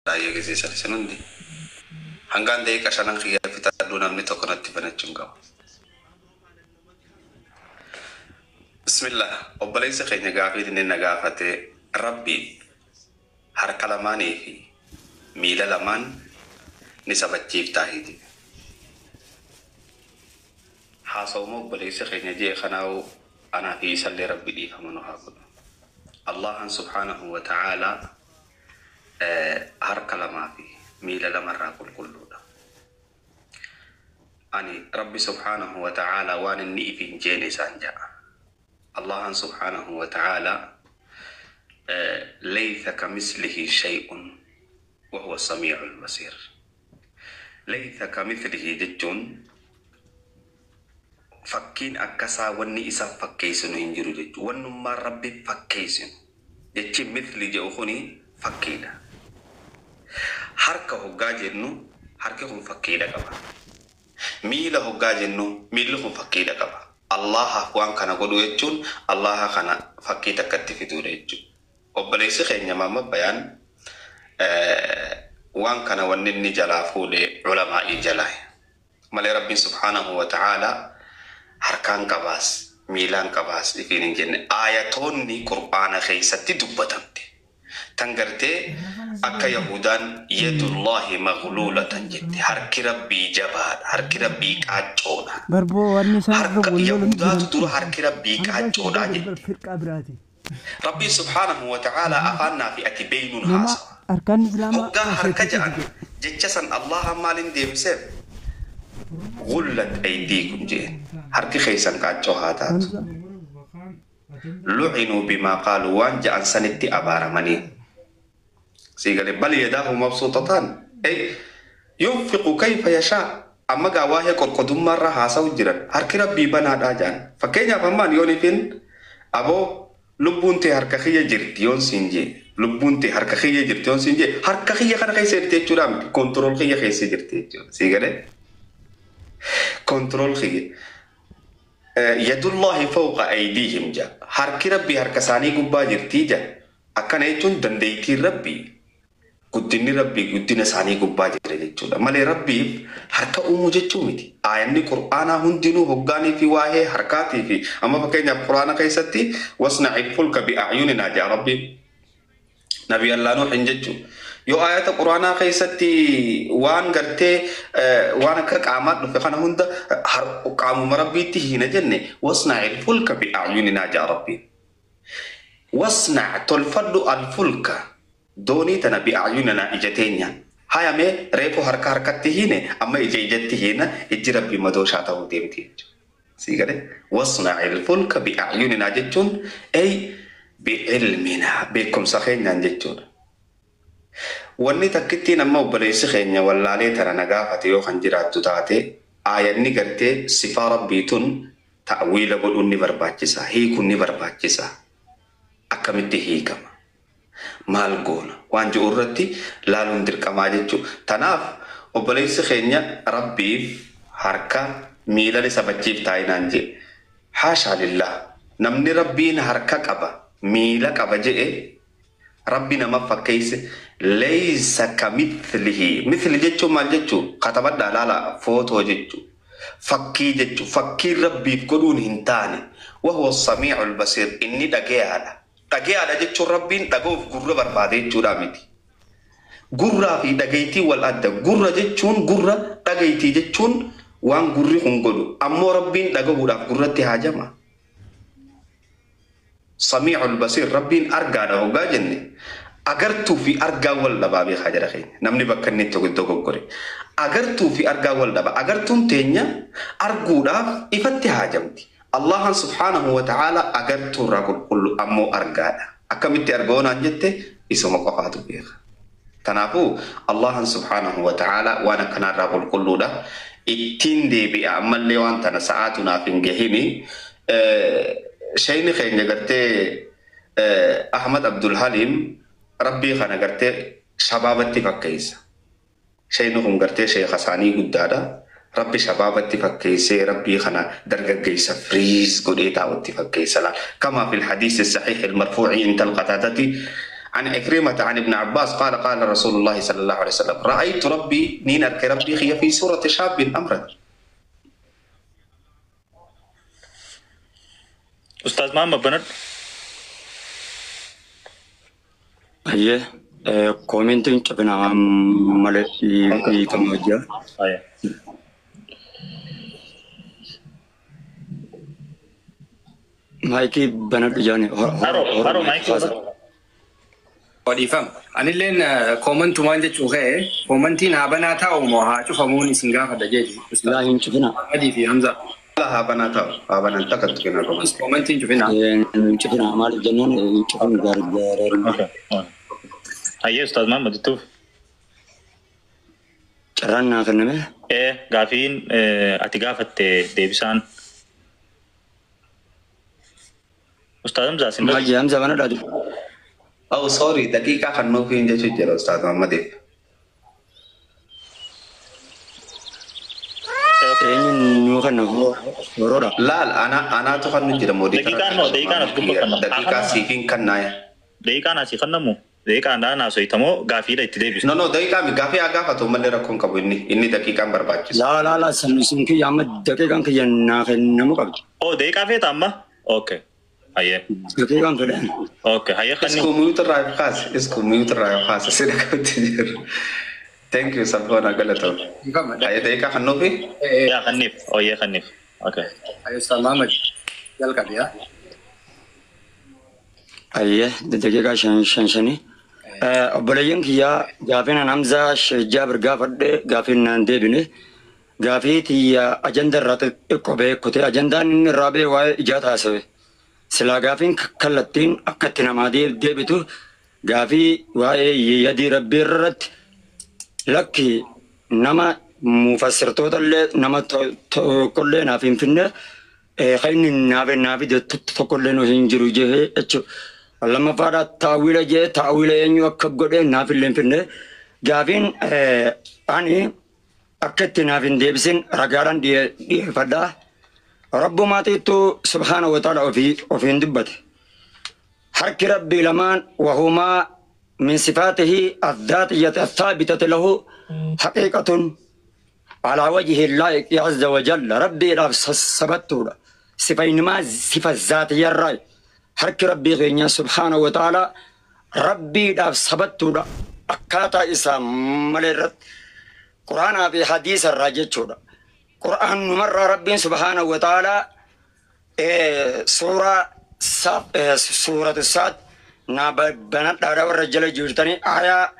Baay'ee gisee san isin hundi. Hangaan daqiiqa shanan kiyya fixadhuu namni tokko natti banachuu hin qabu. Bismillah, obboleessa keenya gaafii inni na gaafate, Rabbiin harka lamaanii fi miila lamaan ni sabachiiftaa jedhe. Haasawuma obboleessa keenya jee kanaa'u anaa fi isallee Rabbi dhiifama nu haa godhu. Allahan subhaanahu wa ta'aalaa harka lamaa fi miila lamarraa qulqulluudha. Ani Rabbi subhaanahu wa ta'aalaa waan inni ifiin jeene isaan ja'a. Allahan subhaanahu wa ta'aalaa laysa kamislihi shay'un wa huwa samii'ul basiir. Laysa kamithlihi jechuun fakkiin akkasaa wanni isa fakkeessinu hin jiru jechuudha. Wannummaan Rabbi fakkeessinu jechi mithli jedhu kuni fakkiidha. Harka hoggaa jennu harki kun fakkiidha qaba. Miila hoggaa jennu miilli kun fakkiidha qaba. Allahaaf waan kana godhu jechuun Allaha kana fakkii takkatti fiduudha jechuudha. Obboleessi keenya Maamma Bayaan waan kana wanni inni jalaa fuudhe ulamaa'ii jalaa. Malee Rabbiin subhaanahu wa ta'aalaa harkaan qabaas miilaan qabaas ifiin hin jenne, aayatoonni qur'aana keessatti dubbatamte. Tan gartee akka Yahudaan yadullaahi maghluulatan jette, harki Rabbii jabaadha, harki Rabbii qaaccoodha. Barboo wanni isaan irra Harka wal lolan Yahudaatu jiran dura harki Rabbii hanga qaaccoodha isin jette. Firqaa biraati. Rabbiin subhaanahu wa ta'aalaa afaannaa fi ati beeynuun Nama haasawa. arkaan islaamaa Hoggaa harka sheekicha ja'an fide. Jecha san Allaha maaliin deebiseef? Gullat aydiikum jeen. Harki keessan qaaccoo haa taatu. Hamza. Lucinuu bimaa qaaluu, waan ja'an sanitti abaaramanii. Sii galee, bal yadaahu mabsuutataan. Ey yunfiqu kayfa yashaa. Amma gaa waa'ee qorqodummaarra haasa'u jiran, harki Rabbii banaadhaa ja'an. Fakkeenyaaf ammaan yoon ifin aboo lubbuun tee harka kiyya jirti yoon siin jee, lubbuun tee harka kiyya jirti yoon siin jee, harka kiyya kana keessa jirti jechuudha miti, control kiyya keessa jirti jechuudha. Sii galee, control kiyya. Yadullaahi fawqa aydiihim ja. Harki Rabbii harka isaanii gubbaa jirtii ja. Akkana jechuun dandeettiin Rabbii, guddinni Rabbii guddina isaanii gubbaa jira jechuudha. Malee Rabbiif harka uumuu jechuu miti. Aayanni Qur'aanaa hundinuu hoggaanii fi waa'ee harkaatii fi amma fakkeenyaaf Qur'aana keessatti wasna'il fulka bi'acyuninaa jaa Rabbiin. Nabi Allah Nuuhin jechuu. Yoo ayata Qur'aanaa keessatti waan gartee waan akka qaamaa dhufe kana hunda qaamuma Rabbiitti hiina jenne, wasna'il fulka bi'acyuninaa jaa Rabbiin. Wasna' tolfadhu, alfulka doonii tana, bi'acyuninaa ija teenyaan. Hayamee reefu harka harkatti hiine, amma ija ijatti hiina, ijji Rabbii madooshaa ta'uu deemti jechuudha. Sii galee, wasna'il fulka bi'acyuninaa jechuun ey bi'ilminaa, beekumsa keenyaan jechuudha. Wanni takkittiin amma obboleessi keenya wallaalee tana na gaafate yoo kan jiraattu taate, aayanni gartee sifaa Rabbii tun ta'wiila godhuun ni barbaachisa, hiikuun ni barbaachisa. Akkamitti hiikama? Maal goona? Waan jiru irratti laaluun dirqamaa jechuudha. Tanaaf obboleessi keenya Rabbiif harka miila ni sabachiif taa'inaan jee. Haashaa lillah, namni Rabbiin harka qaba miila qaba je'e Rabbi nama fakkeesse. Laysa kamithlihi, mithli jechuun maal jechuu? Katabadhaa laala, footoo jechuu, fakkii jechuu. Fakkiin Rabbiif godhuun hin taane. Wahuwa samiicul basiir, inni dhagayaadha. Dhagayaadha jechuun Rabbiin dhaga'uuf gurra barbaade jechuudha miti. Gurraa fi dhagaytii wal adda. Gurra jechuun gurra, dhagaytii jechuun waan gurri kun godhu. Ammoo Rabbiin dhagahuudhaaf gurratti haajama? Samiicul basiir, Rabbiin argaadha hoggaa jenne, agartuu fi argaa wal dhabaa beekaa jira keenya. Namni bakka inni itti dogoggore, agartuu fi argaa wal dhaba. Agartuun teenya arguudhaaf ifatti haajamti. Allahan subhaanahu wa ta'ala agartuu irraa qulqullu, ammoo argaadha. Akkamitti argoonaan jette, isuma qofaatu beeka. Kanaafuu Allahan subhaanahu wa ta'ala waan akkanaarraa qulqulluudha. Ittiin deebi'a ammallee waan tana sa'aatu naaf hin gahini. Shayni keenya gartee Ahmad Abdul Halim Rabbii kana gartee shabaabatti fakkeessa. Shayni kun gartee sheeka isaanii guddaadha. Rabbi shabaabatti fakkeessee, Rabbii kana dargaggeessa freeze godhee taa'utti fakkeessa laal. Kamaa fil hadiisi saxiix ilmarfuuci intal qataadati عن عكرمة عن ابن عباس قال قال رسول الله صلى الله عليه وسلم رأيت ربي نين أرك ربي خي في سورة شاب أمرد. Ustaaz Mahammad banadhu. Ayyee koomentiin cufina malee dhiifama jira. Ayyee. Maayikii banadhu jaani. Haroo haroo maayikii banadhu. Dhiifama. Anilleen koomantumaan jechuu ka'e koomantiin haa banaa taa'u moo haa cufamuun isin gaafadha jeeti. Laa hin cufina. Adii fi Hamza. لا هابنا تا هابنا تكت كنا كمان. Koomantiin cufina. Hin cufina maaliif jennaan hin cufin gargaaru. Okay. Ayyee Ustaaz Mahammad ittuuf. Carraan naa kenname. Gaafiin ati gaafatte deebisaan. Ustaaz Hamzaa sin Maal jee Hamza banadhaati. Oh sorry daqiiqaa kan nuuf hin jechuu jira Ustaaz Mahammadiif. Eenyuun nuu kenna horoodha. Laal ana anaatu kan nu jira moodii Daqiiqaan noo daqiiqaan as gubbaa kanna. Daqiiqaa siifiin kannaaya. Daqiiqaan asii kannamu daqiiqaan dhaan haasoytamoo gaafiidha itti deebisu. No no daqiiqaa mi gaafii haa gaafatu malee rakkoon qabu inni inni daqiiqaan barbaachisu. Laa laa laa san sun kiyya amma daqiiqaan kiyya naa kennamuu qabdi. Oh daqiiqaa feeta amma? Okay. Ayyee. Daqiiqaan fedhan. Okay. Hayyee kanni. Isku mute irraa kaase isku mute irraa kaase sida qabatti jiru. Thank you sabboona galatoom. Dhiifama. Hayyee daqiiqaa kan nuufi? Yaa kanniif. Oh yee kanniif. Okay. Ayo Ustaz Mahammad jalqabi yaa. Ayyee daqiiqaa shan shan shanii. Obboleeyyan kiyyaa gaafiin an Hamzaa Sheekh Jaabir gaafadhe gaafiin naan deebine. Gaafii tiyya ajanda irraa xiqqoo beekute ajandaan inni irraa bee waa'ee ijaa taasife. Silaa gaafiin kallattiin akka itti namaa deebitu gaafii waa'ee yadii rabbii irratti lakki nama mufassirtoota illee nama tokkollee naaf hin finne kan inni naaf naaf tokkollee nu hin jiru jehee jechuudha. Lammaffaadha taawila jee taawila eenyu akka godhe naaf illee hin finne gaafiin ani akka itti naaf hin deebisin ragaadhaan dhiyeeffadha. Rabbumaatiittu subhaana wa ta'ala ofiin dubbate. Harki rabbii lamaan wahumaa من صفاته الذاتية الثابتة له حقيقة على وجه اللائق عز وجل. ربي لا سبته صفة إنما صفة ذاتية الرأي حرك ربي غنيا سبحانه وتعالى ربي لا سبته أكاتا إسا ملرت قرآن في حديث الراجل قرآن مرة ربي سبحانه وتعالى سورة سورة السعد نا بنات دارا ورجال جورتني آية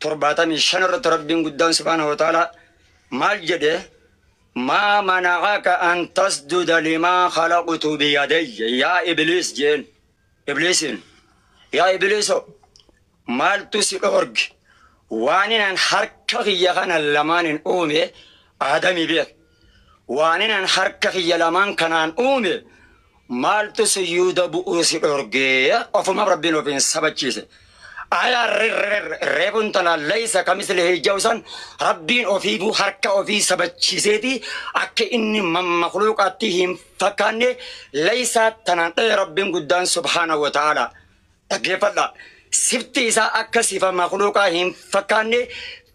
75 ربي قدام سبحانه وتعالى مال جده ما منعك أن تسجد لما خلقت بيدي يا إبليس جن إبليس يا إبليس مال تسيرج وانين أن حركة يغنى لمان أومي آدمي بيك وانين أن حركة يلمان كنان أومي مالتو سيودا بؤوس الأرجية أفهم ربنا في سبتشيس آية ريبون تنا ليس كمثله جوزا ربين أفيبو حركة أفي سبتشيسيتي أك إني من مخلوقاتهم فكان ليس تنا ربين قدان سبحانه وتعالى كيف الله سبتي إذا أك صفة مخلوقاتهم فكان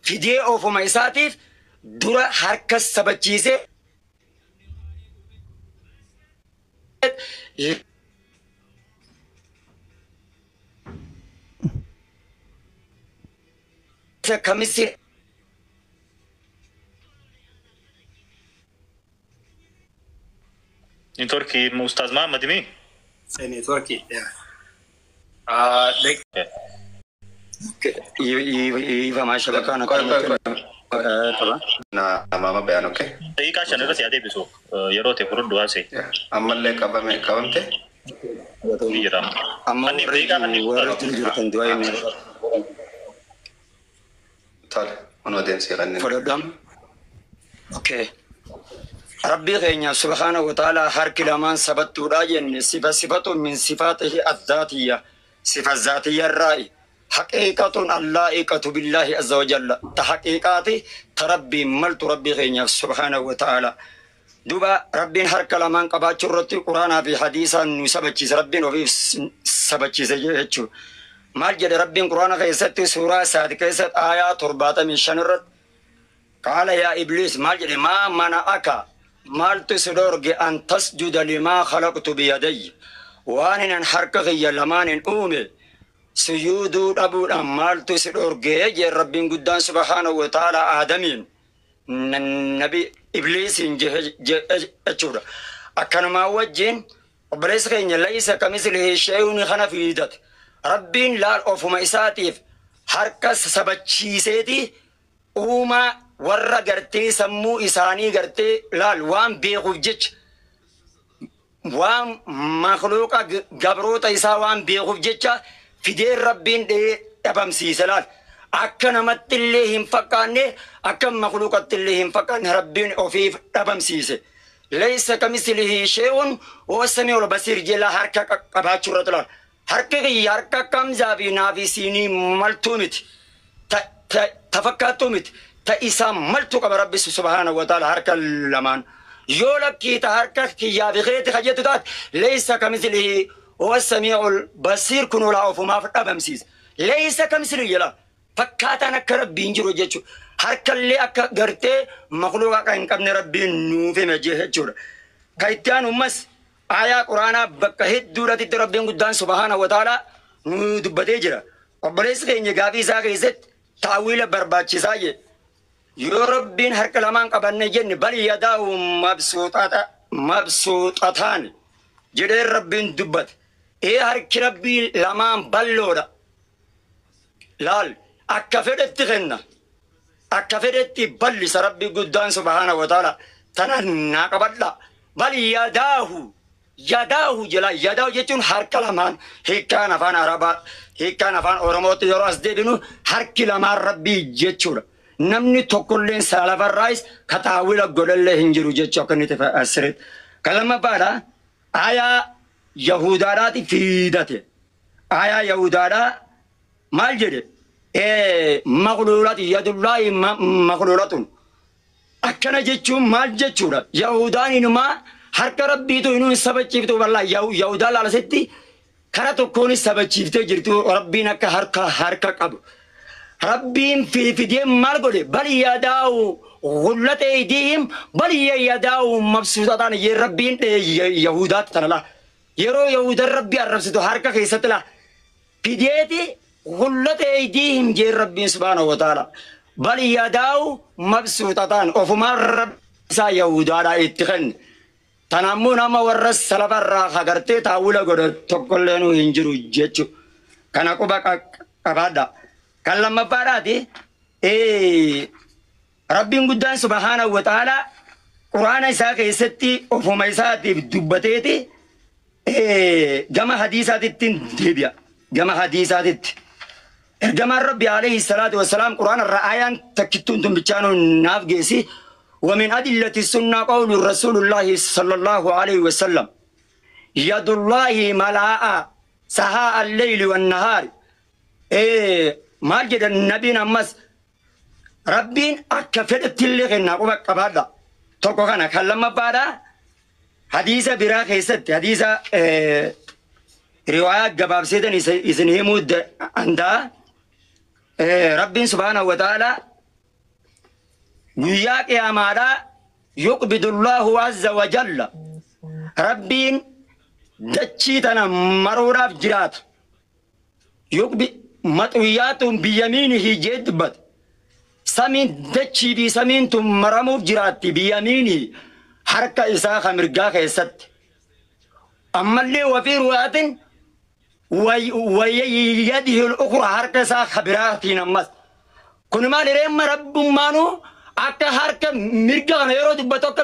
فدية أفهم إساتيف درا حركة سبتشيسي كمثل Networkii Ustaaz Mahammad mi? Neetworkii. Ifa shabaka na qaba. Na mama bayaan okay. Daqiiqaa shan irra si haa deebisu yeroo ta'e fudhadhu haasee. Ammallee qabame qabamte. Ni jira. Amma Kanniif daqiiqaa kanniif warri jirtan du'aa hin Tole onoo deemsee kanneen. fudhadham. Okay. Rabbii keenya subhaanahu wa ta'ala harki lamaan sabattuudha jenne sifa sifatu min sifaatihi addaatiyya sifa zaatiyya irraa'i haqiiqatun allaa'iqatu billaahi azza wa jalla ta haqiiqaati ta rabbiin maltu rabbii keenyaaf subhaanahu wa ta'ala. Duuba rabbiin harka lamaan qabaachuu irratti quraanaa fi hadiisaan nu sabachiise rabbiin ofiif sabachiise jechuudha. Maal jedhe Rabbiin Quraana keessatti suuraa isaati keessatti aayaa 75 irratti? Qaala yaa Ibliis, maal jedhe? Maa mana'aka, maaltu si dhorge, an tasjuda limaa khalaqtu biyadayya, waan inan harka kiyya lamaanin uume sujuuduu dhabuudhaan maaltu si dhorge jee Rabbiin guddaan subhaanahu wa ta'ala Aadamiin nabi Ibliisiin jechuudha. Akkanumaa wajjin obboleessa keenya laysa kamislihi shay'un kana fiidate. Rabbiin laal ofuma isaatiif harka sabachiiseeti uumaa warra gartee sammuu isaanii gartee laal waan beekuuf jecha, waan makhluuqa gabroota isaa waan beekuuf jecha fideen Rabbiin dhabamsiise laal. Akka namatti illee hin fakkaanne, akka makhluuqatti illee hin fakkaanne Rabbiin ofiif dhabamsiise. Laysa kamislihi shay'un huwa samiul basiir jela harka qabaachuu irratti laal. Harki kiyya harka kamzaa fi naafi siinii maltuu miti. Ta fakkaattuu miti. Ta isaa maltuu qaba Rabbi subhaanahu wa ta'ala harka lamaan. Yoo lakkii ta harka kiyyaa fi keeti kajettu taate, laysa kamislihi huwa samiul basiir kun olaa ofumaaf dhabamsiisa. Laysa kamislihi jela. Fakkaataan akka Rabbiin jiru jechuudha. Harkallee akka gartee makhluuqa akka hin qabne Rabbiin nuuf hime jechuudha. Ka itti aanu ammas aayaa Quraanaa bakka hedduudhatti Rabbiin guddaan subhaanahu wa ta'ala nu dubbatee jira. Obboleessi keenya gaafii isaa keessatti taawwiila barbaachisaa jedhe. Yoo Rabbiin harka lamaan qabanne jenne, bal yadaahu mabsuuxataan jedhee Rabbiin dubbate. Ee, harki Rabbii lamaan bal'oodha. Laal, akka fedhetti kenna. Akka fedhetti bal'isa Rabbi guddaan subhaana wa ta'ala. Tana naa qabadha. Bal yadaahu, yadaahu jala, yadaahu jechuun harka lamaan. Hiikkaan afaan Arabaa, hiikkaan afaan Oromootti yeroo as deebinu harki lamaan Rabbii jechuudha. Namni tokkolleen saalafarraayis ka taawwila godhallee hin jiru jechuu akka inni asirratti. Kan lammaffaadha, aayaa Yahudaadhaati fiidate. Aayaa Yahudaadhaa maal jedhe? Maqluulati yadullaahi maqluulatun. Akkana jechuun maal jechuudha? Yahudaan inumaa harka Rabbiitu inuu hin sabachiiftu wallaahi. Yahudaan laalasitti kara tokkoonis sabachiiftee jirtu Rabbiin akka harka qabu. Rabbiin fidee maal godhe? Bal yadaahu gullat aydiihim bal yadaahu mabsuutataan yee Rabbiin Yahudaatti tana laa. Yeroo Yahudaan Rabbii arrabsitu harka keessatti laa. Fideeti gullat aydiihim jee Rabbiin subhaanahu wa ta'ala. Bal yadaahu mabsuutataan ofumaan Rabbi isaa Yahudaadhaa itti kenne. Tanaammoo nama warra salafarraa hagartee taawwila godhe tokkollee nu hin jiru jechuudha. Kana quba qabaadha. Kan lammaffaadhaati, Rabbiin guddaan subhaanahu wa ta'ala Quraana isaa keessatti ofuma isaatiif dubbateeti gama hadiisaatitti deebi'a. Gama hadiisaatitti. Ergamaan Rabbi alayhi salaatu wassalaam Quraana irraa ayaan takkittuun tun bichaanuu naaf geessi. ومن أدلة السنة قول رسول الله صلى الله عليه وسلم يد الله ملاء سهاء الليل والنهار. إيه، maal jedhan nabiin ammas? Rabbiin akka fedhetti illee kennaa, quba qabaadha. Tokko kana. Kan lammaffaadha, hadiisa biraa keessatti, hadiisa riwaayaa gabaabseetan isin himuu danda'a. Rabbiin subhaanahu wa ta'ala guyyaa qiyaamaadhaa yuqbidullaahu azza wa jalla, Rabbiin dachii tana maruudhaaf jiraata. Yuqbi maxwiyyaatun biyyamiinihi jee dubbate. Samiin, dachii fi samiin tun maramuuf jiraatti biyyamiinihi, harka isaa ka mirgaa keessatti. Ammallee wafii ruwaatin wayyadihi al-ukhra, harka isaa ka biraatiin ammas. Kun maal hireemma? Rabbummaanuu akka harka mirga kana yeroo dubbatu akka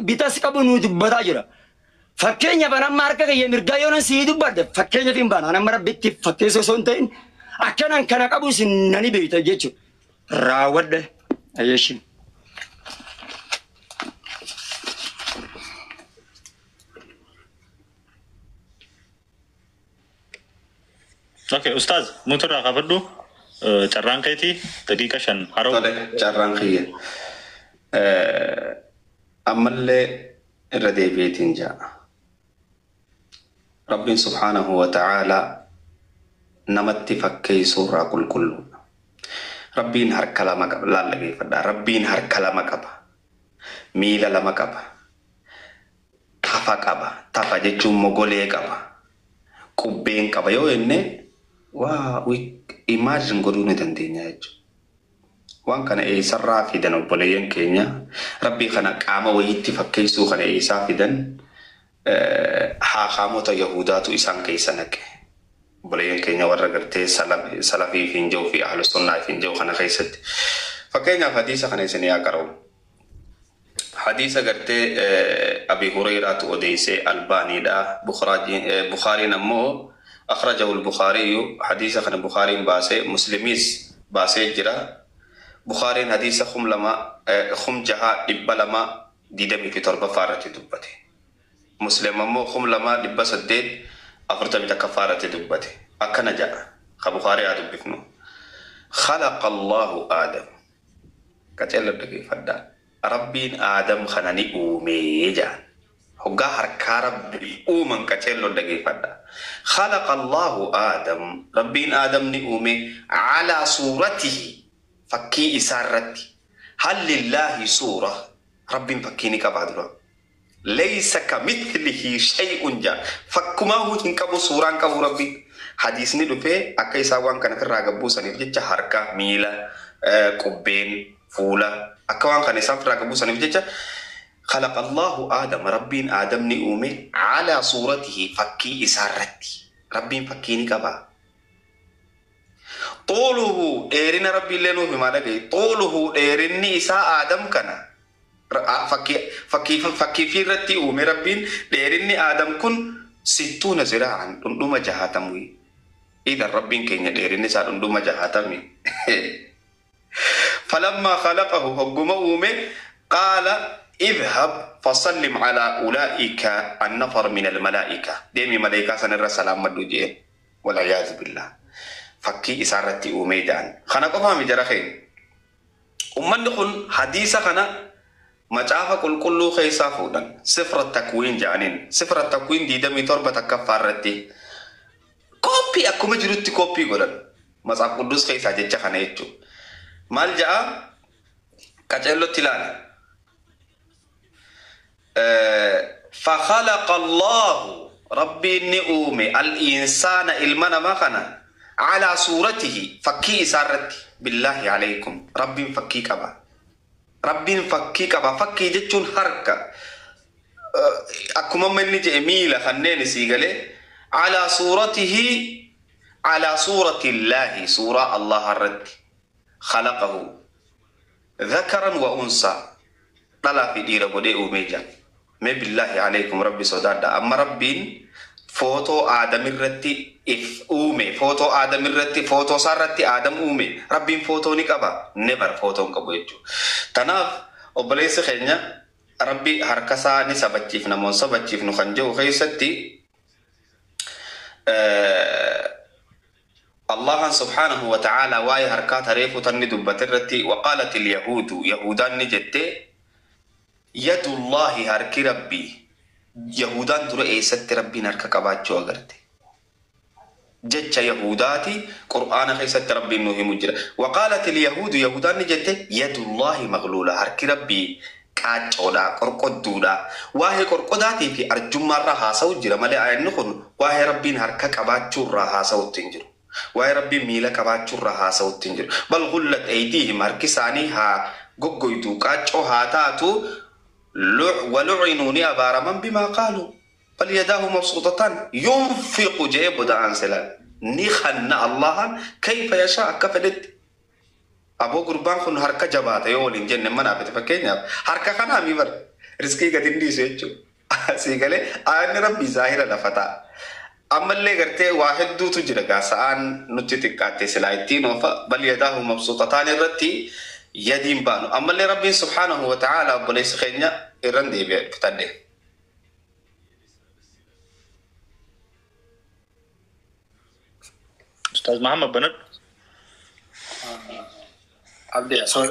bitas qabu nuu dubbataa jira. Fakkeenyaaf amma harka kiyya mirgaa yoo nan sii dubbadde, fakkeenyaaf hin baana, amma Rabbitti fakkeessoo osoo hin ta'in akkanan kana qabu isin nani beekta jechuudha. Raawwadhe ayeeshin. Okay, Ustaaz, muturraa kaafadhu. Carraan keetii daqiiqa 5 haroo. Tole, carraan kiyya. Ammallee irra deebi'eetiin ja'a. Rabbiin subhaanahu wa ta'aalaa Namatti fakkeessuurraa qulqulluudha. Rabbiin harka lama qaba. Laallageeffadhaa. Rabbiin harka lama qaba. Miila lama qaba. Tafa qaba. Tafa jechuun mogolee qaba. Qubbeen qaba yoo jenne waa imagine godhuu ni dandeenya jechuudha. Waan kana eessarraa fidan obboleeyyan keenya? Rabbii kana qaama wayiitti fakkeessuu kana eessaa fidan? Haakaamota Yahudaatu isaan keessa naqe. Obboleeyyan keenya warra gartee salafii fi hin jiru fi ahlu sunnaa fi hin jiru kana keessatti. Fakkeenyaaf hadiisa kana isin yaa qara'u. Hadiisa gartee Abi Hureyraatu odeessee Albaaniidha. Bukhaariin ammoo akhrajahu al-Bukhaariyyu, hadiisa kana Bukhaariin baasee, Muslimiis baasee jira. Bukhaariin hadiisa 6227 irratti dubbate. Muslim ammoo 2841 irratti dubbate. Akkana jedha. Ka Bukhaarii haa dubbifnu. خلق الله آدم. Qaceella dhaggeeffadhaa. Rabbiin Aadam kana ni uumee jedhan. Hoggaa harkaa Rabbii uuman qaceelloo dhaggeeffadhaa. خلق الله آدم. Rabbiin Aadam ni uume على صورته. Fakkii isaa irratti. هل لله صورة? Rabbiin fakkii ni qabaa dura? ليس كمثله شيء jaa. Fakkumaa hin qabu, suuraan qabu Rabbiin. Hadiisni dhufee akka isaan waan kana irraa gabbuusaniif jecha harka, miila, qubbeen, fuula akka waan kana isaan irraa gabbuusaniif jecha خلق الله آدم, Rabbiin Aadam ni uume على صورته, fakkii isaa irratti. Rabbiin fakkii ni qaba. طوله, dheerina Rabbii illee nuuf himaa dhagaye. طوله, dheerinni isaa Aadam kana fakkii fi irratti uume Rabbiin, dheerinni Aadam kun 60 ذراعا, dhundhuma 60. Idan Rabbiin keenya dheerinni isaa dhundhuma 60. فلما خلقه, hogguma uume, قال اذهب فسلم على أولئك النفر من الملائكة, deemi malaayikaa sanirra salaamadhu jeen. والعياذ بالله. Fakkii isaarratti uumee jedhan. Kana qofaami jara keenya. Ummanni kun hadiisa kana macaafa qulqulluu keessaa fuudhan. سفر التكوين jedhaniin. سفر التكوين 27 takkaffaa irratti kooppii akkuma jirutti kooppii godhan. Matsaaf Quddus keessaa jecha kana jechuudha. Maal ja'a? Qaceellotti ilaala. فخلق الله, Rabbiin ni uume, الإنسان, ilma namaa kana, على صورته, fakkii isaarratti. بالله عليكم, Rabbiin fakkii qaba? Rabbiin fakkii qaba? Fakkii jechuun harka, akkuma amma inni jedhe, miila kanneen isii galee. على صورته, على صورة الله, suuraa Allah irratti, خلقه ذكرا وأنثى, dhalaa fi dhiira godhee uumee jira. Mee بالله عليكم, Rabbi sodaadha. Amma Rabbiin footoo Aadam irratti if uume, footoo Aadam irratti, footoo isaa irratti Aadam uume. Rabbiin footoo ni qaba? Never, footoo hin qabu jechuudha. Tanaaf obboleessi keenya Rabbi harka isaa ni sabachiifna moo hin sabachiifnu kan jedhu keessatti, Allahan سبحانه وتعالى waa'ee harkaa tareefu tanni dubbate irratti, وقالت اليهود, Yahudaan ni jette, يد الله, harki Rabbii. Yahudaan dura eessatti Rabbiin harka qabaachuu agarte? Jecha Yahudaati Qur'aana keessatti Rabbiin nu himu jira. وقالت اليهود, Yahudaan ni jette, يد الله مغلولة, harki Rabbii qaaccoodha, qorqodduudha. Waa'ee qorqodaatii fi arjummaarraa haasa'u jira malee ayanni kun waa'ee Rabbiin harka qabaachuurraa haasa'utti hin jiru. Waa'ee Rabbiin miila qabaachuurraa haasa'utti hin jiru. بل غلت أيديهم, harki isaanii haa goggoytu, qaaccoo haa taatu, ولعنوا, ni abaaraman, بما قالوا بل يداه مبسوطتان ينفق jee boda'aan silan ni khanna Allahan كيف يشاء, akka fedhetti. Aboo, gurbaan kun harka jabaata yoo waliin jenne mana hafete, fakkeenyaaf harka kanaa mi bar riskii gadi hin dhiisu jechuudha. Sii galee aanni Rabbii zaahira lafa ta'a. Ammallee gartee waa hedduutu jira gaa, sa'aan nutti xiqqaatte silaa ittiin oofa. بل يداه مبسوطتان irratti yadiin baanu. Ammallee Rabbiin سبحانه وتعالى, obboleessi keenya irran deebi'e fitadhe. Ustaaz Muhammad banadhu. Abdi, osoo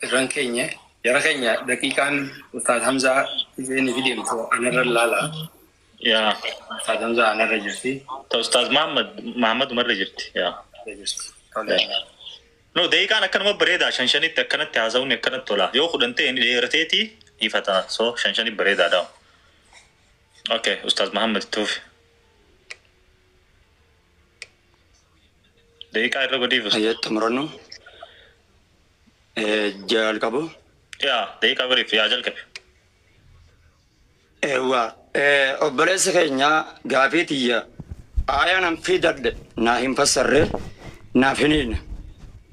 irran keenya jara keenya daqiiqaan Ustaaz Hamzaa isheen fi deemtu anarra laala. Yaa. Ustaaz Hamzaa anarra jirti. Ta Ustaaz Mahammad Mahammad umarra jirti. Yaa. Irra jirti. Tole. No, daqiiqaan akkanuma bareedaa shan shanitti akkanatti haasa'uun akkanatti tola. Yoo 10 ta'e inni dheerateeti ifata. So shan shanitti bareedaadha. Okay, Ustaaz Mahammad itti fufi. Daqiiqaa irra godhiif. Ayyee xumurannu. Jalqabu. Yaa, daqiiqaa bariif yaa jalqabe. Eewwa obboleessi keenya gaafii tiyya aayaan an fidadhe naa hin fassarre naaf hin hiine.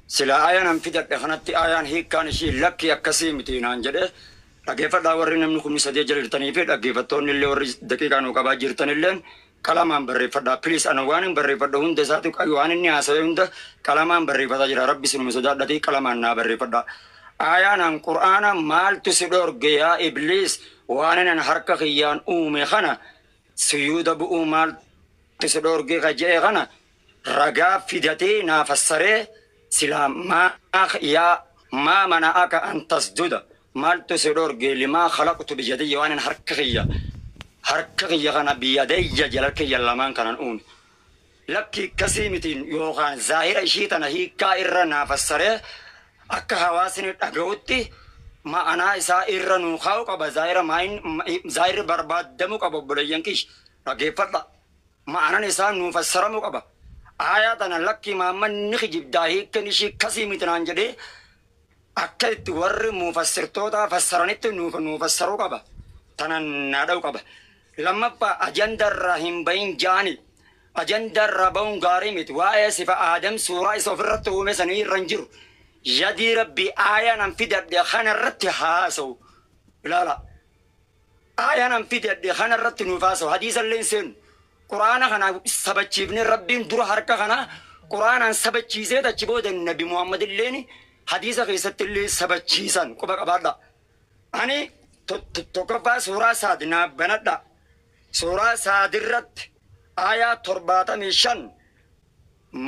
Sila aayaan an fidadhe kanatti aayaan hiikkaan ishii lakki akkasii miti naan jedhe dhaggeeffadhaa warri namni 3000 jira jirtanii fi dhaggeeffattoonni illee warri daqiiqaa nuu qabaa jirtan illeen qalamaan barreeffadhaa. Please, ana waan hin barreeffadhu hunda isaatu waan inni haasa'e hunda qalamaan barreeffataa jira. Rabbi sinuma sodaadhatii qalamaan naa barreeffadhaa. Aayaan an Qur'aana maaltu si dhorge yaa Ibliis waan an harka kiyyaan uume kana suyuuda bu'uu maaltu si dhorge ka je'e kana ragaa fidatee naa fassaree silaa maa yaa maa mana'aka an tasjuda maaltu si dhorge limaa khalaqtu biyadiyya waan an harka kiyya kana biyadayya jala kiyya lamaan kanan uume. Lakki akkasii mitiin yookaan zaahira ishii tana hiikkaa irra naa fassaree akka hawaasni dhaga'utti ma'anaa isaa irra nuu kaa'u qaba. Zaahira zaahirri barbaadamuu qaba. Obboleeyyan kish dhaggeeffadha. Ma'anaan isaa nuu fassaramuu qaba. Aayaa tana lakki maammanni kijibdaa hiikkan ishii akkasii miti naan jedhee akka itti warri mufassirtoota fassaranitti nuu fassaruu qaba. Tana naa dha'u qaba. Lammaffaa ajandarraa hin bahin jaani. Ajandarraa bahuun gaarii miti. Waa'ee sifa Aadam suuraa isa ofirratti uume sanii irra hin jiru. Yadii Rabbi aayaan an fidadhe kana irratti haasa'u. Ilaala. Aayaan an fidadhe kana irratti nuuf haasa'u. Hadiisa illee hin seenu. Quraana kana sabachiifne Rabbiin dura harka kana Quraanaan sabachiisee achi booda Nabi Muhammad illeen hadiisa keessatti illee sabachiisan quba qabaadha. Ani tokkoffaa suuraa saadi naa banadha. Suuraa saadirratti aayaa 75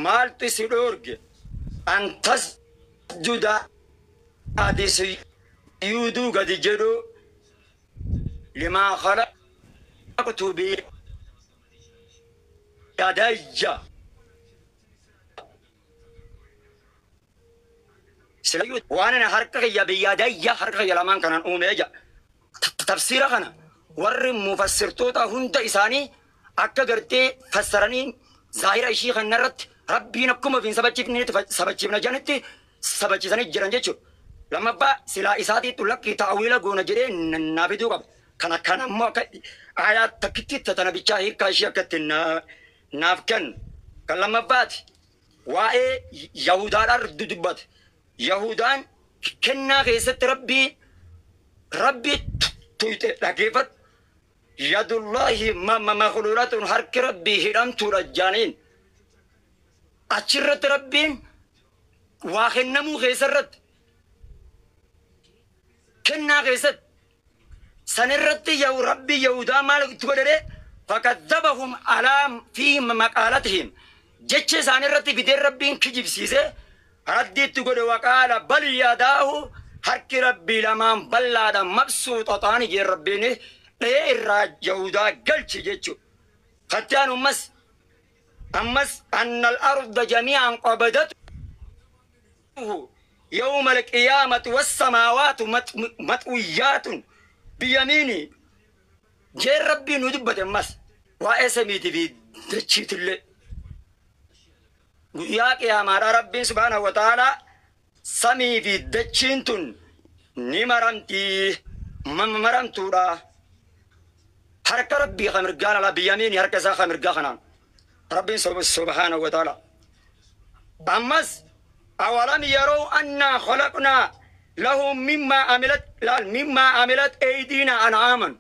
maaltu si dhoorge an tasjuda ati suyuuduu gadi jedhu limaa khalaqtu biyadayya. Waan ana harka kiyya biyadayya harka kiyya lamaan kanaan uumee jira. Tafsiira kana warri mufassirtoota hunda isaanii akka gartee fassaranii zaahira ishii kana irratti Rabbiin akkuma ofiin sabachiifnetti sabachiifna jedhanitti sabachiisanii jiran jechuudha. Lammaffaa silaa isaatiitu lakki taawila goona jedhee naa fiduu qaba. Kana immoo akka aayaa takkitti tana bichaa hiikkaa ishii akka itti naaf kennu. Kan lammaffaati waa'ee Yahudaadhaan dubbate. Yahudaan kennaa keessatti Rabbii tuyxe dhaggeeffadhu. Yadullaahi makhluulatun harki Rabbii hidhamtuudha jaaniin. Achirratti Rabbiin waa kennamuu keessarratti kennaa keessatti sanirratti Rabbii Yahudaa maal itti godhee fakadzabahum alaa fi maqaalatihim jecha isaanirratti fidee Rabbiin kijibsiise raddi itti godhe waqaala bal yadaahu harki Rabbii lamaan bal'aadha mabsuuxataani jee Rabbiin dhee irraa Yahudaa galchi jechuudha. Kattaan ammas anna al-arda jamii'an qabadatuhu yawma al-qiyaamati was-samaawaatu mat'uyaatun biyamiini jee Rabbiin nu dubbate ammas waa'ee samiitii fi dachiitillee. Guyyaa qiyaamaadha Rabbiin subhaanahu wa ta'aalaa samii fi dachiin tun ni maramtii maramtuudha. Harka Rabbii ka mirgaan alaa biyyamiini harka isaa ka mirgaa kanaan. Rabbiin subhaanahu wa ta'aalaa. Ammas awalam yaroo annaa khalaqnaa lahum mimmaa amilat laal mimmaa amilat aydiina an'aaman.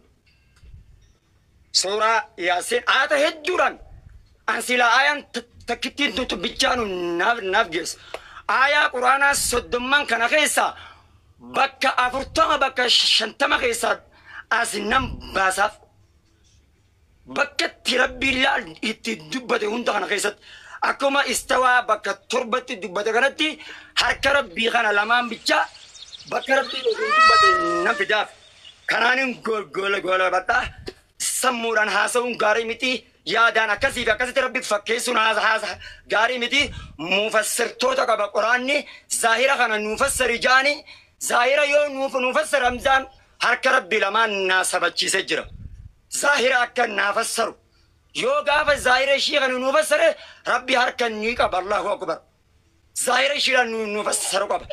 Suuraa Yaasiin aayata hedduudhaan an silaa aayaan takkittiin tutu bichaanu naaf geessu. Aayaa Quraanaa 30n kana keessa bakka 40 bakka 50 keessaa as nan baasaaf. Bakka itti Rabbiin laal itti dubbate hunda kana keessatti akkuma istawaa bakka torbatti dubbate kanatti harka Rabbii kana lamaan bichaa bakka Rabbiin dubbate nan fidaaf. Kanaanin golgola badhaa. Sammuudhaan haasa'uun gaarii miti. Yaadaan akkasii fi akkasitti rabbi fakkeessuun haasa gaarii miti. Mufassirtoota qaba quraanni zaahira kana nuufassari jaani zaahira yoo nuufassara Hamzaan harka rabbi lamaan naa sabachiisee jira. Zaahira akka naa fassaru yoo gaafa zaahira ishii kana nuufassare rabbi harka ni qaba. Allahu akbar. Zaahira ishiidhaan nuufassaru qaba.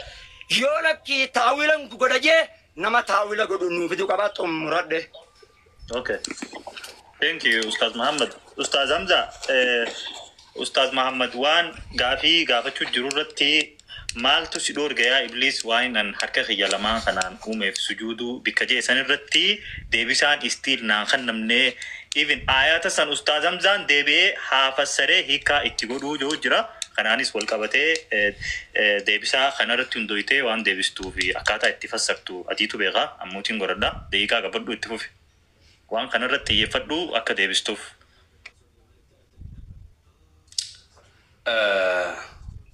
Yoo lakkii taawilan godha jee nama taawila godhu nuu fidu qaba xumuradhe. Okay. Thank you, Ustaz Muhammad. Ustaz Hamza, Ustaz Muhammad waan gaafii gaafachuu jiru irratti maaltu si dhoorge yaa Ibliis waan an harka kiyya lamaan kanaan uumeef sujuuduu bikka jee san irratti deebisaan istiil naan kannamnee even ayata san Ustaz Hamzaan deebi'ee haa fassaree hiikaa itti godhuu yoo jira. Kanaanis wal qabatee deebisaa kanarratti hundoytee waan deebistuu fi akkaataa itti fassartu atiitu beekaa ammuutiin godhadha. Daqiiqaa qabadhu itti fufi. Waan kanarratti xiyyeeffadhu akka deebistuuf.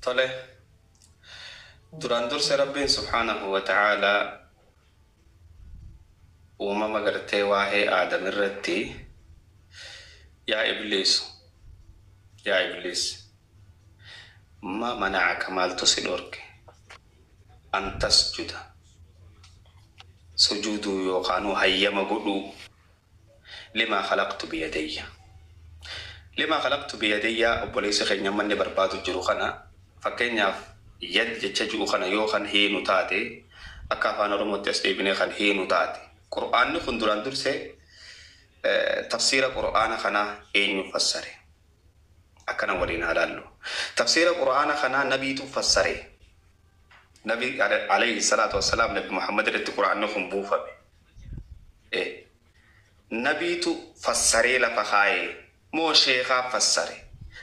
Tole. Duraan dursa Rabbiin subhaanahu wa ta'aalaa uumama gartee waa'ee Aadam irratti yaa Ibliis yaa Ibliis ma mana'aka maaltu si dhorke an tasjuda sujuuduu yookaanuu hayyama godhuu limaa khalaqtu biyadayya limaa khalaqtu biyadayya obboleessi keenya manni barbaadu jiru kana fakkeenyaaf yad jecha jiru kana yoo kan hiinu taate akka afaan Oromootti as deebinee kan hiinu taate qur'aanni kun duraan dursee tafsiira qur'aana kanaa eenyu fassare akkana waliin haa laallu. Tafsiira qur'aana kanaa nabiitu fassare. Nabi alayhi salaatu wassalaam nabi Muhammad irratti qur'aanni kun buufame. Nabiitu fassaree lafa kaayee moo sheekaa fassare.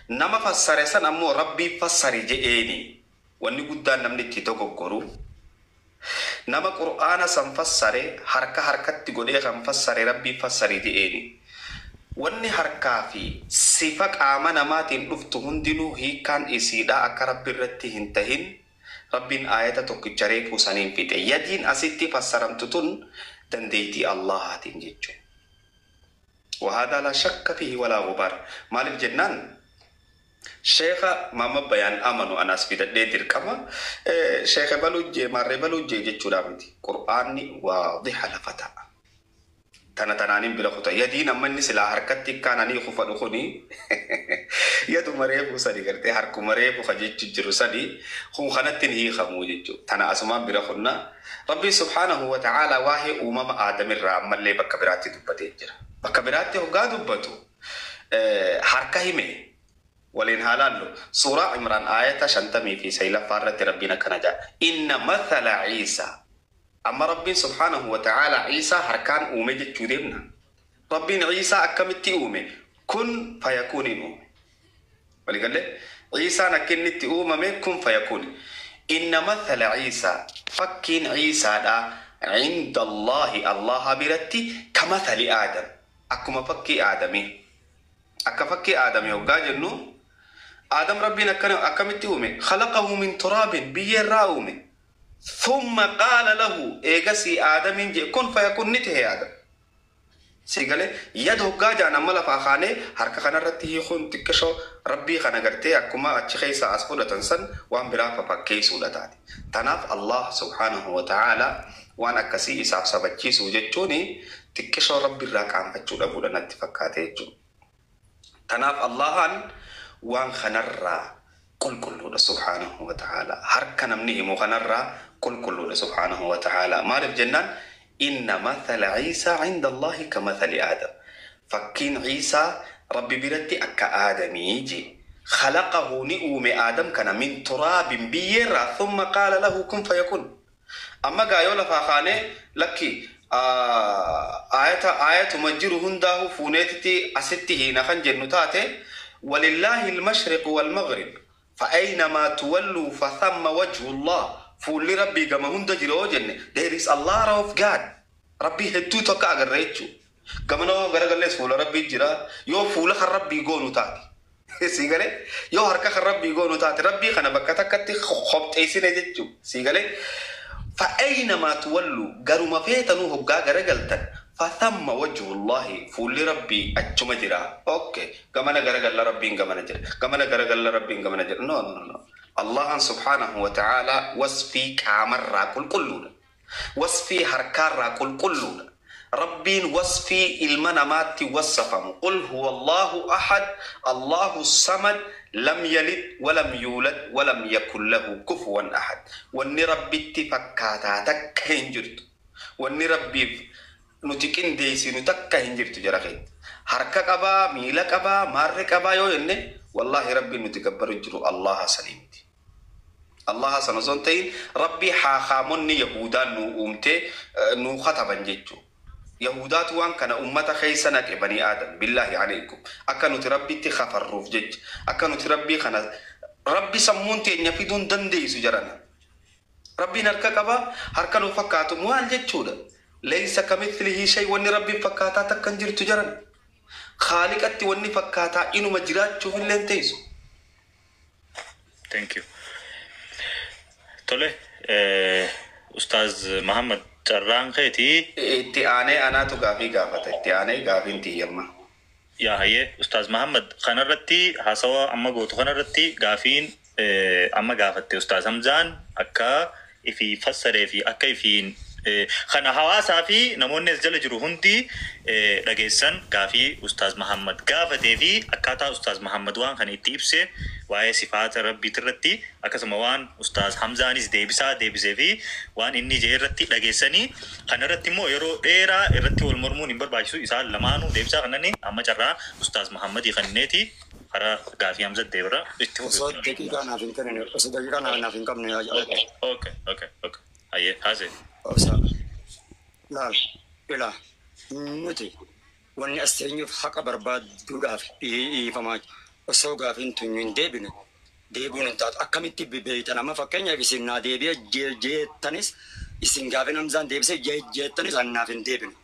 Nama fassare san ammoo rabbii fassare je'eeni. Wanni guddaan namni itti dogoggoru nama qur'aana san fassare harka harkatti godhee kan fassare rabbii fassare je'eeni. Wanni harkaa fi sifa qaama namaatiin dhuftu hundinuu hiikkaan isiidha akka rabbi irratti hin tahin rabbiin aayata tokkicha reefuu saniin fixe. Yadiin asitti fassaramtu tun dandeettii Allahaatiin jechuudha. وهذا لا شك فيه ولا غبار. مالف جنان شيخ ماما بيان أمنو أنا أسفيد دير كما شيخ بلوجي ماري بلوجي جتشو قرآني واضح لفتا تنا تنانين بلا خطأ يدين أما الناس لا حركتي كان أني خوف أدخوني يد مريب وسني قرتي حرك مريب وخجيت جروسني خون خنتين هي خموجتشو تنا أسمان بلا خنا ربي سبحانه وتعالى واهي أمم آدم الرام اللي بكبراتي دبتي جرا بكبراتي هو قاد دبتو حركة همه ولين هالالو سورة عمران آية شنتمي في سيلة فارة ربنا كنجا إن مثل عيسى أما ربي سبحانه وتعالى عيسى هركان أومي جتشوديمنا ربي عيسى أكملتي أومي كن فيكون أومي ولقال لي عيسى نكنتي أومي كن فيكون إن مثل عيسى فكين عيسى دا عند الله الله برتي كمثل آدم أكما فكي آدمي أكا فكي آدمي وقاجنو آدم ربنا أكملتي أومي خلقه من تراب بيراومي ثم قال له إيجاسي آدم كن فيكون نته آدم سيقالي يده قاجا نملا فاخاني حركة خانا رتي خون تكشو ربي خانا قرتي أكما أتشخيصا أسفولة تنسن وان برا ففكي سولة تاتي تناف الله سبحانه وتعالى وانا كسي إساف سبتشي سوجتشوني تكشو ربي راك عم فتشو لبولا نتفكاتي تناف الله وان خنرا كل كله سبحانه وتعالى حركة نمنيه مخنرة كل كله سبحانه وتعالى ما عرف جنان إن مثل عيسى عند الله كمثل آدم فكين عيسى ربي برتي أكا آدم يجي خلقه نئوم آدم كان من تراب بيرا ثم قال له كن فيكون أما قايولا فاخاني لكي آية آية مجر هنده فونيتي أسته نخن جنتاته ولله المشرق والمغرب فأينما تولوا فثم وجه الله فول ربي كما هند جلوجن there is a lot of God ربي هدو توكا غريتشو كما نو غرغلس فول ربي جرا يو فول ربي غونو تاتي سيغالي يو حركه ربي غونو تاتي ربي خنا بكتا كتي خبط ايسين جچو سيغالي فأينما تولوا غرو ما فيتنو هغا غرغلتن Fathamma wajhullahi, fuulli Rabbii achuma jira. Okay, gamana garagalla Rabbiin gamana jira, gamana garagalla Rabbiin gamana jira. No, no, no. Allahan subhaanahu wa ta'ala wasfii qaamarraa qulqulluudha, wasfii harkaarraa qulqulluudha. Rabbiin wasfii ilma namaatti wassafamu, qul huwa Allahu ahad, Allahu samad, lam yalid walam yuulad walam yakun lahu kufuwan ahad. Wanni Rabbitti fakkaataa takka hin jirtu. Wanni Rabbiif nuti qindeessinu takka hin jirtu. Jara keenya, harka qabaa, miila qabaa, maarre qabaa yoo jenne, wallaahi Rabbiin nuti gabbaru jiru Allaha sanii miti. Allaha sana osoo hin ta'in, Rabbii haakaamonni Yahudaan nu uumtee nuu kataban jechuudha. Yahudaatu waan kana ummata keessa naqe, banii Aadam, billaahi alaykum, akka nuti Rabbitti kafarruuf jecha, akka nuti Rabbii kana Rabbi sammuun teenya fiduun dandeessu jarana. Rabbiin harka qaba, harka nu fakkaatu maal jechuudha? Laysa kamithlihi shay, wanni Rabbiin fakkaataa takka hin jirtu jaran. Khaaliqatti wanni fakkaataa inuma jiraachuuf illee hin teessu. Thank you. Tole, Ustaaz Muhammad, carraan keetii. Itti aanee anaatu gaafii gaafata. Itti aanee gaafiin tiyyamma. Yaa hayyee, Ustaaz Muhammad, kanarratti haasawa amma gootu kanarratti gaafiin amma gaafatte Ustaaz Hamzaan akka ifi fassaree fi akka ifiin kana hawaasaa fi namoonni as jala jiru hundi dhageessan, gaafii Ustaaz Muhammad gaafatee fi akkaataa Ustaaz Muhammad waan kana itti ibse waa'ee sifaata Rabbiit irratti, akkasuma waan Ustaaz Hamzaanis deebisaa deebisee fi waan inni jee irratti dhageessanii, kana irratti immoo yeroo dheeraa irratti wal mormuun hin barbaachisu. Isaan lamaanuu deebisaa kanani amma carraa Ustaaz Muhammadii kanneeti karaa gaafii Hamza deebira itti Osoo fufi. Daqiiqaa naaf hin kennine, osoo daqiiqaa naaf hin qabne. Okay. Hayyee, haasee. Obsa laal ilaa, nuti wanni as teenyuuf haqa barbaadduudhaaf dhiifamaa. Osoo gaafiin tun hin deebine deebiin hin taatu. Akkamitti beeytan? Amma fakkeenyaaf isin naa deebi'e jeettanis, isin gaafin Hamzaan deebisee jeettanis, an naaf hin deebine.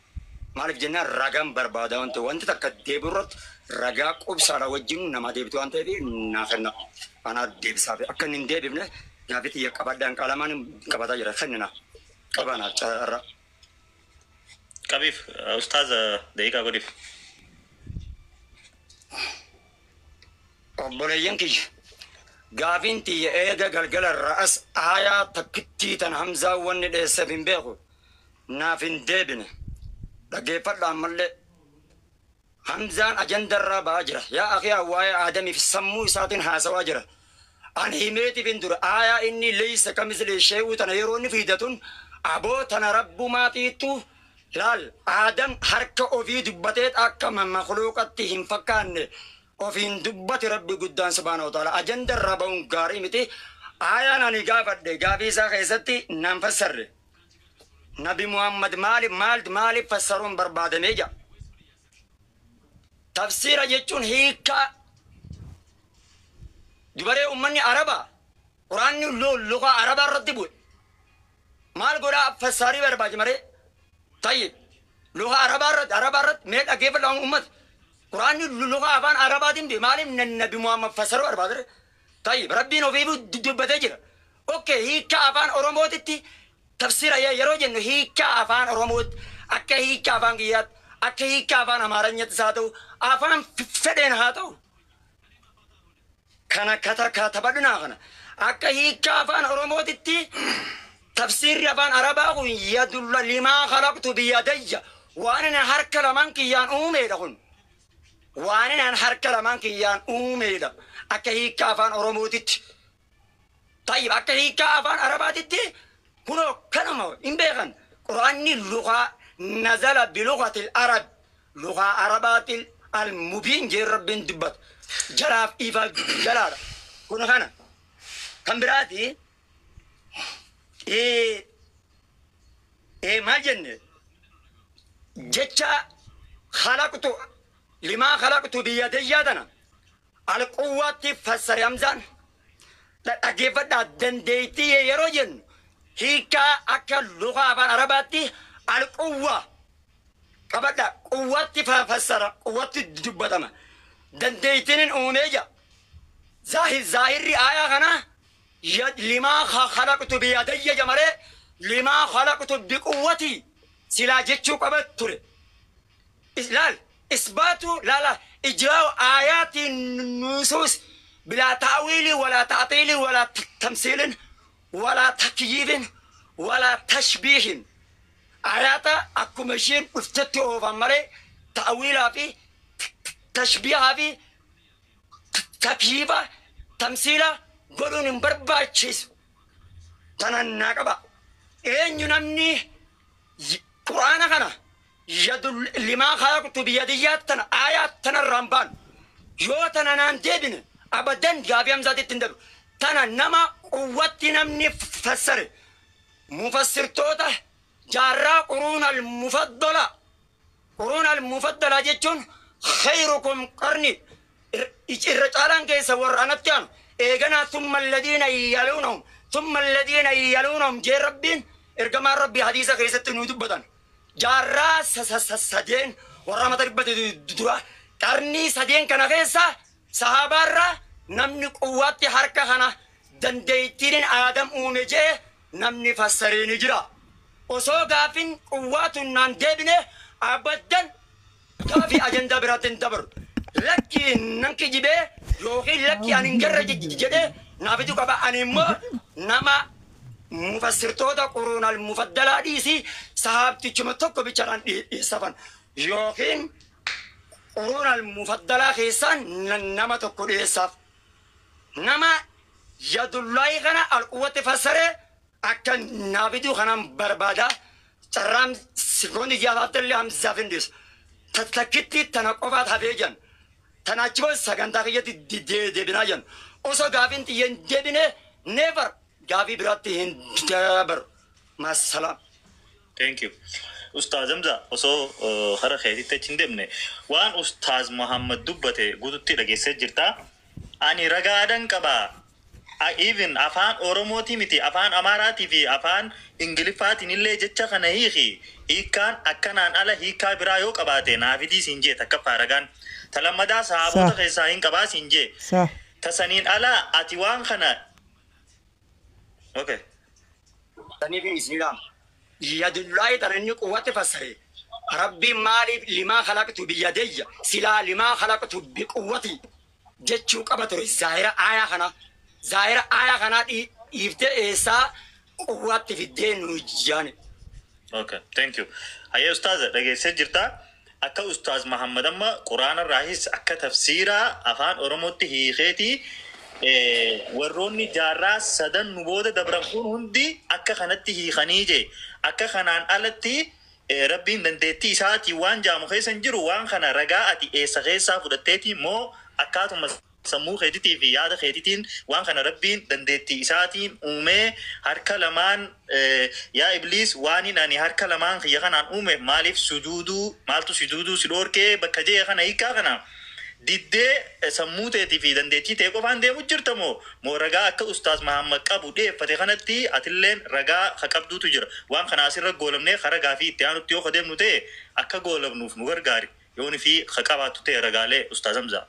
Maaliif jennaan, ragaan barbaada waan ta'eef, wanti takka deebi'u irratti ragaa qubsaadha wajjin nama deebitu waan ta'eef naa kenna. Anaa deebisaaf akka inni hin deebifne gaafii xiyya qabadhaan qaalamaan qabataa jira, kennina qabanaaf carraa. Qabiif, Ustaaza, daqiiqaa godhiif. Obboleeyyan kiyya, gaafiin tiyya eega galgala irraa as aayaa takkittii tan Hamzaa wanni dheesseef hin beeku, naaf hin deebine. Dhaggeeffadha ammallee. Hamzaan ajandarraa ba'aa jira. Yaa akii, waa'ee Aadamiif sammuu isaatiin haasawaa jira. Ani himeetiif hin dura aayaa inni leeysa kamisli shee'uu tana yeroo inni fiidatun, aboo tana Rabbumaatiittu laal, Aadam harka ofii dubbatee akka makluuqatti hin fakkaanne ofiin dubbate Rabbi guddaan subhaanahu wa ta'ala. Ajandarraa ba'uun gaarii miti. Aayaan ani gaafadhe gaafii isaa keessatti naan fassarre. Nabi Muhammad maaliif maal maaliif fassaruun barbaadamee jira? Tafsiira jechuun hiikaa dubaree. Ummanni Arabaa, Quraanni lugaa Arabaa irratti bu'e. Maal godhaa fassaarii barbaachi maree? Tayyib, lugaa Arabaa irratti mee dhaggeeffadhaa ummata. Quraanni lugaa afaan Arabaatiin bu'e, maaliif Nabi Muhammad fassaruu barbaadare? Tayyib, Rabbiin ofii dubbatee jira. Okay, hiikaa afaan Oromootitti tafsiira yeroo jennu, hiikaa afaan Oromootti, akka hiikaa afaan kiyyaatti, akka hiikaa afaan Amaaranyattis haa ta'u, afaan fedheen haa ta'u, kana kata katabadhunaa kana akka hiikaa afaan Oromootitti tafsiirri afaan Arabaa kun yadulla limaa khalaqtu biyadayya, waan ani harka lamaan kiyyaan uumeedha. Kun waan ani harka lamaan kiyyaan uumeedha akka hiikaa afaan Oromootitti. Tayyib, akka hiikaa afaan Arabaatitti kunoo kanuma hin beekan. Quraanni lugaa nazala bilugatil arab, lugaa Arabaatil almubiin jeen Rabbiin dubbata, jalaaf ifa jalaadha. Kun kana kan biraati. Maal jenne? Jecha khalaqtu, limaa khalaqtu biyadayyaa tana alquwwaatti fassare Hamzaan. Dhaggeeffadhaa, dandeettii yeroo jennu hiikaa akka lugaa afaan Arabaatti alquwwaa qabadha, quwwaatti fassara, quwwaatti dubbatama, dandeettiin uumee jira. Zaahirri aayaa kana limaa khalaqtu biyadayya jamalee, limaa khalaqtu biquwwatii silaa jechuu qaba ture. Laal isbaatu laala ijraa'u aayaati nusuus bilaa ta'wiili walaa ta'xiili walaa tamsiilin walaa takyiifin walaa tashbiihin. Ayaata akkuma isheen dhuftetti oofan malee ta'wiilaa fi tashbiihaa fi takyiifa tamsiila godhuun hin barbaachisu. Tanan naa qaba. Eenyu namni quraana kana yadu limaa khalaqtu biyadiyyaat tana aayaat tanarraan baanu yoo tana naan deebine abadan gaafii Hamzaatitti hin dabru. Tana nama quwwatti namni fassare mufassirtoota jaarraa quruun al-mufaddala, quruun al-mufaddala jechuun khayrukum qarni, irra caalaan keessa warra anatti aanu eeganaa, thumma alladhiina yaluunahum thumma alladhiina yaluunahum jee Rabbiin ergamaan Rabbii hadiisa keessatti nu dubbatan. Jaarraa sadeen warra mata dhibbate dura qarnii sadeen kana keessa sahaabaarraa namni quwwaatti harka kana dandeettiin Aadam uume jee namni fassaree ni jira. Osoo gaafin quwwaatu naan deebine abaddan gaafii ajandaa biraatti hin dabaru. Lakki nan kijibee yookiin lakki ani hin garra jedhee naafitu qaba. Ani immoo nama mufassirtoota quruun al-mufaddalaa dhiisii sahaabtichuma tokko bicharaan dhiyeessafan yookiin quruun al-mufaddalaa keessaan nama tokko dhiyeessaaf. Nama yadullaahi kana al-quwwatti fassaree akka naafitu kanan barbaada. Carraan sekoondii jaafaatti illee Hamzaaf hin dhiisu. Takkitti tana qofaat hafee jiran. Tana achi booda sagantaa kiyyatti deebinaa jiran. Osoo gaafiin xiyya hin deebine never gaafii biraatti hin dabaru. Massalaam. Thank you. Ustaaz Hamza, osoo hara keetitti achi hin deemne waan Ustaaz Muhammad dubbate guututti dhageessee jirta. Ani ragaadhan qaba. Even afaan Oromootii miti, afaan Amaaraatii fi afaan Ingiliffaatiin illee jecha kana hiiki. Hiikkaan akkanaan ala hiikkaa biraa yoo qabaate naafidii siin jee takkaffaa ragaan. Talammadaa sahaabota Sa. keessaa hin qabaa siin jee. Sa. Tasaniin ala ati waan kana. Okay. Saniif isin yadullaahi tana inni quwwatti fassare. Rabbiin maaliif limaa khalaqtu biyadayya silaa limaa khalaqtu biquwwati jechuu qaba ture zaahira aayaa kana. Zaahira aayaa kanaa dhiiftee eessaa quwwatti fiddee nu jaane. Okay, thank you. Hayyee ustaaza, dhageessee jirta. Akka Ustaaz Muhammad amma Quraana irraahis akka tafsiiraa afaan Oromootti hiikeeti warroonni jaarraa sadan nu booda dabran kun hundi akka kanatti hiikanii jee. Akka kanaan alatti Rabbiin dandeettii isaatii waan jaamu keessa hin jiru. Waan kana ragaa ati eessa keessaa fudhatteeti moo akkaatuma sammuu keetiitii fi yaada keetiitiin waan kana Rabbiin dandeettii isaatiin uumee harka lamaan, yaa Ibliis, waan ani harka lamaan kiyya kanaan uume maaliif sujuuduu, maaltu sujuuduu si dhoorkee bakka jee kana hiikaa kana diddee sammuu teetii fi dandeettii ta'e qofaan deemu jirta moo ragaa akka Ustaaz Mahammad qabu dhiyeeffate kanatti atilleen ragaa ka qabduutu jira? Waan kana asirra goolamnee kara gaafii itti aanutti yoo ka deemnu ta'e akka goolamnuuf nu gargaari yooni fi ka qabaattu ta'e ragaalee, Ustaaz Hamzaa.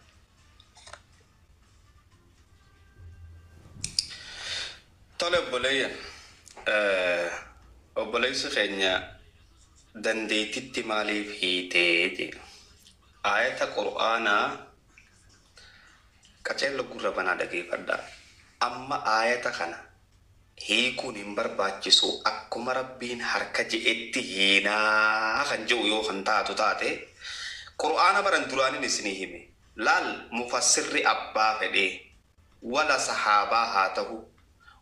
Tole obboleeyyan, obboleessi keenya dandeettitti maaliif hiitee jee. Ayata Qur'aanaa qaceella gurra banaa dhageeffadhaa. Amma ayata kana hiikuun hin barbaachisu, akkuma Rabbiin harka je'etti hiinaa kan jedhu yoo kan taatu taate, Qur'aana baran duraanin isinii hime. Laal, mufassirri abbaa fedhee wala sahaabaa haa ta'u,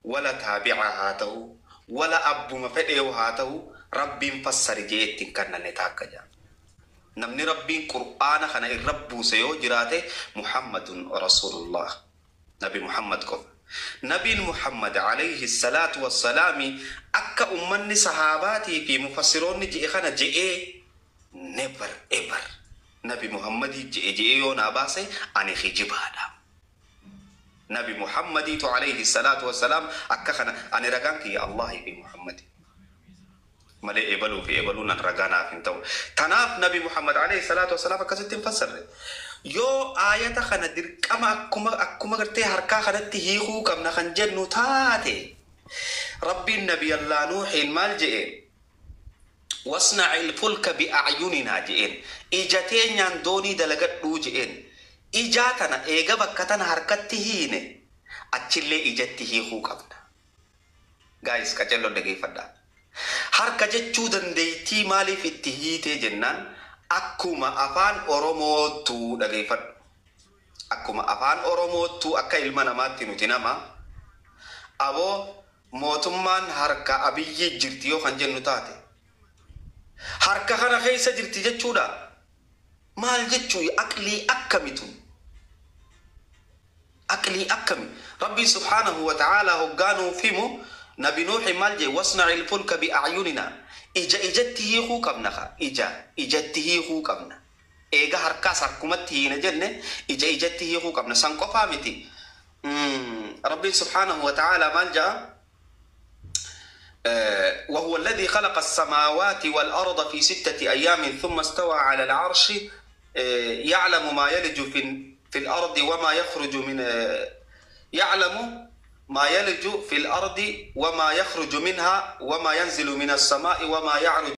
wala taabi'a haa ta'u, wala abbuma fedhee haa ta'u, Rabbiin fassari jee ittiin kannanne taakka jaa. Namni Rabbiin Qur'aana kana irra buuse yoo jiraate Muhammadun Rasulullah. Nabi Muhammad qofa. Nabiin Muhammad alayhi salaatu wassalaami akka ummanni sahaabaatii fi mufassiroonni je'e kana je'ee never ever Nabi Muhammadii je'e je'ee yoo naa baase ani hijibaadha. Nabi Muhammadiitu alayhi salaatu wassalaam akka kana ani ragaan kiyya Allahii fi Muhammadi. Malee eebaluu fi eebaluun an ragaa naaf hin ta'u. Tanaaf Nabi Muhammad alayhi salaatu wassalaam akkasitti hin fassarre. Yoo aayata kana dirqama akkuma gartee harkaa kanatti hiikuu qabna kan jennu taate, Rabbiin Nabi Allah Nuuhiin maal je'e? Wasna'il fulka bi'acyuninaa je'een. Ija teenyaan doonii dalagadhuu je'een. Ijaa tana eega bakka tana harkatti hiine achillee ijatti hiikuu qabna. Gaayis, qacelloon dhageeffadhaa. Harka jechuu dandeettii maaliif itti hiitee jennaan, akkuma afaan Oromoottuu, dhageeffadhu. Akkuma afaan Oromoottuu, akka ilma namaatti nuti nama aboo mootummaan harka Abiyyi jirti yoo kan jennu taate, harka kana keessa jirti jechuudha. Maal jechuu? Aqlii akkamitu? Aqlii akkami? Rabbi subhaanahu wa ta'aalaa hoggaanuuf himu, Nabi Nuuxi maal jee? Wasna'il fulka bi'acyuninaa. Ija ijatti hiikuu qabna ka ija ijatti hiikuu qabna. Eega harkaas harkumatti hiina jenne, ija ijatti hiikuu qabna. San qofaa miti. Rabbiin subhaanahu wa ta'aalaa maal ja'a? وهو الذي خلق السماوات والأرض في 6 أيام ثم استوى على العرش يعلم ما يلج في الأرض وما يخرج من يعلم ما يلج في الأرض وما يخرج منها وما ينزل من السماء وما يعرج